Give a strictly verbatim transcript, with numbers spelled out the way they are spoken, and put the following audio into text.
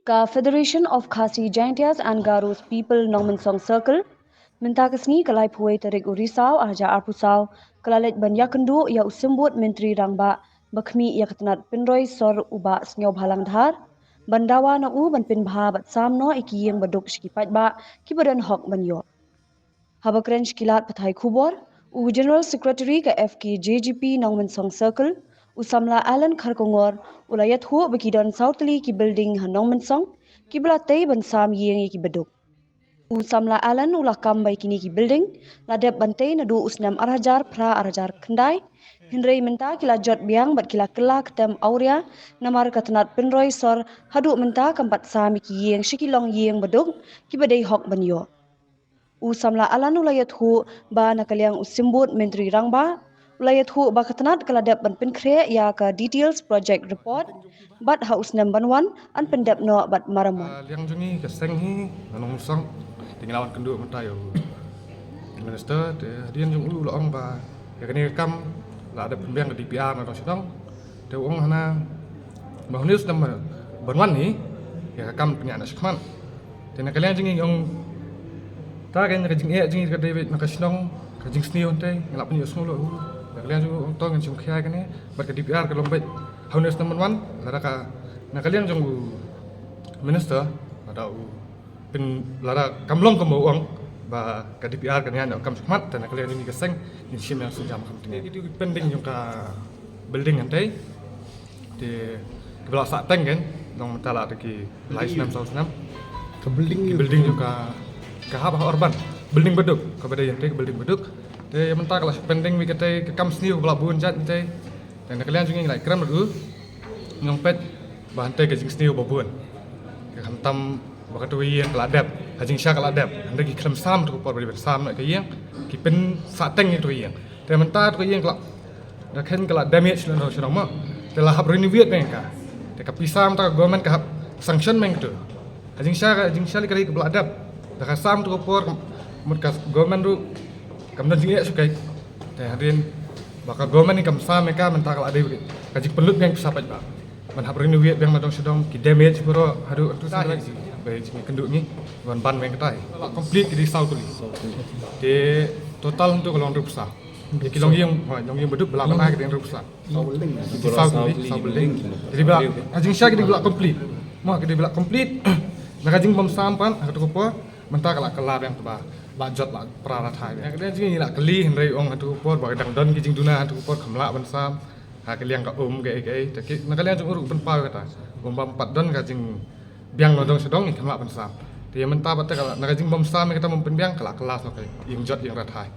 Ka Federation of Khasi Jaintias and Garos People Nongmensong Circle mynta ka sngi ka laiphew tarik u Risaw arhajar arphew saw ka la leit ban ïakynduh ïa u Symbud Myntri Rangbah ba khmih ïa ka tnat pynroi sor u Bah Sniawbhalang Dhar ban dawa na u ban pynbha bad sam noh ïa ki ïing ba duk sha ki paidbah kiba don hok ban ïoh. Haba kren sha ki lad pathai khubor, u General Secretary ka F K J G P Nongmensong Circle, u Samla Alan Kharkongor, u la ïathuh ba ki don saw tylli ki building ha Nongmensong kiba la tei ban sam ïing ïa kiba duk. U Samla Alan u la kam ba ïa kine ki building la dep ban tei naduh u snem arhajar phra arhajar khyndai, hynrei mynta ki la jot biang bad ki la kylla ktem awria namar ka tnat pynroi sor haduh mynta kam pat sam ïa ki ïing sha ki longïing ba duk kiba dei hok ban ïoh. U Samla Alan u la ïathuh ba na ka liang u Symbud Myntri Rangbah u la ïathuh ba ka tnat ka la dep ban pynkhreh ïa ka details project report bad ha u snem ban wan yn pyndep noh bad maramot. Ah, liang jong ngi ka seng hi na Nongmensong, te ngi la wan kynduh mynta ïa u minister, te hadien jong u la ong ba ïa kane ka kam la dep pynbiang ka D P R na dong sha dong. Te u ong hana ba hynriew snem ban wan hi ïa ka kam pynïaid noh shakhmat. Te na ka liang jong ngi ong ta ka, na ka jingeh jong ngi ka dei beit na ka shnong, ka jingsniew hynrei ngi la pynïohsngew lut. Na ka liang jong ngi ong to ngin shim khia kane bad ka D P R ka long beit ha une u snem ban wan. Lada ka, na ka liang jong u minister, lada u pyn, lada kam long kumba u ong ba ka D P R kan ïaid noh kam shakhmat, te na ka liang jong ngi ka seng ngin shim ïa ka sienjam kham tyngen. Ki pending jong ka building hynrei te kiba la sah teng kan, nong mynta la te ki lai snem saw snem. Ka building, ki building jong ka, ka hub ha Urban, building ba duk, kaba dei hynrei ka building ba duk. Te mynta ka la pending wi katei ka kam sniew ba la bun jait hynrei. Te na ka liang jong ngi ngi la kren bad u, ngi ong peit ba hynrei ka jingsniew ba bun. Ka khamtam ba katu ka ïing ka la dep, ka jingshisha ka la dep, hynrei ki khlem sam tu ka por ba dei ban sam noh ka ïing, ki pynsah teng ïa tu ka ïing. Te mynta tu ka ïing ka la, da khein ka la damage na dong sha dong mo. Te la hap renovate biang ka. Te ka pisa mynta ka government ka hap sanction biang tu. Ka jingshisha, ka jingshisha lei ka dei kaba la dep. Da ka sam tu ka por, mut ka government ruh kam don jingeh shuh kai. Te hadien ba ka government ni kam sam ïa ka, mynta ka la dei ka jingpynlut biang pisa paidbah. Ban hap renovate biang na dong sha dong, ki damage baroh haduh tu sa lei. Ba jingkynduh ngi ban ban biang kata hi. Complete ki dei saw tylli. Te total hangtu ka long hynriew phew saw. Ki longïing, ha, longïing ba duk ba la ban ai ki dei hynriew phew saw. Saw building. Ki saw tylli, saw building. Ki dei ba la, ha jingshisha ki dei ba la complete. Mo, ki dei ba la complete. Na ka jingbym sam pat ha katu ka por, mynta ka la kylla biang te ba la jot la pra la thai. Na ka liang jong ngi la kylli hynrei ong ha katu ka por ba ka dang don ki jingduna ha katu ka por, kham lah ban sam. Ha ka liang ka um kaei kaei, te ki, na ka liang jong u ruh u pynpaw ïa kata. Kum bym pat don ka jingbiang na dong sha dong, ngi kham lah ban sam. Te ïa mynta pat te ka la, na ka jingbym sam ïa kata, bym pynbiang, ka la kylla noh ka ïing jot ïing ra thai.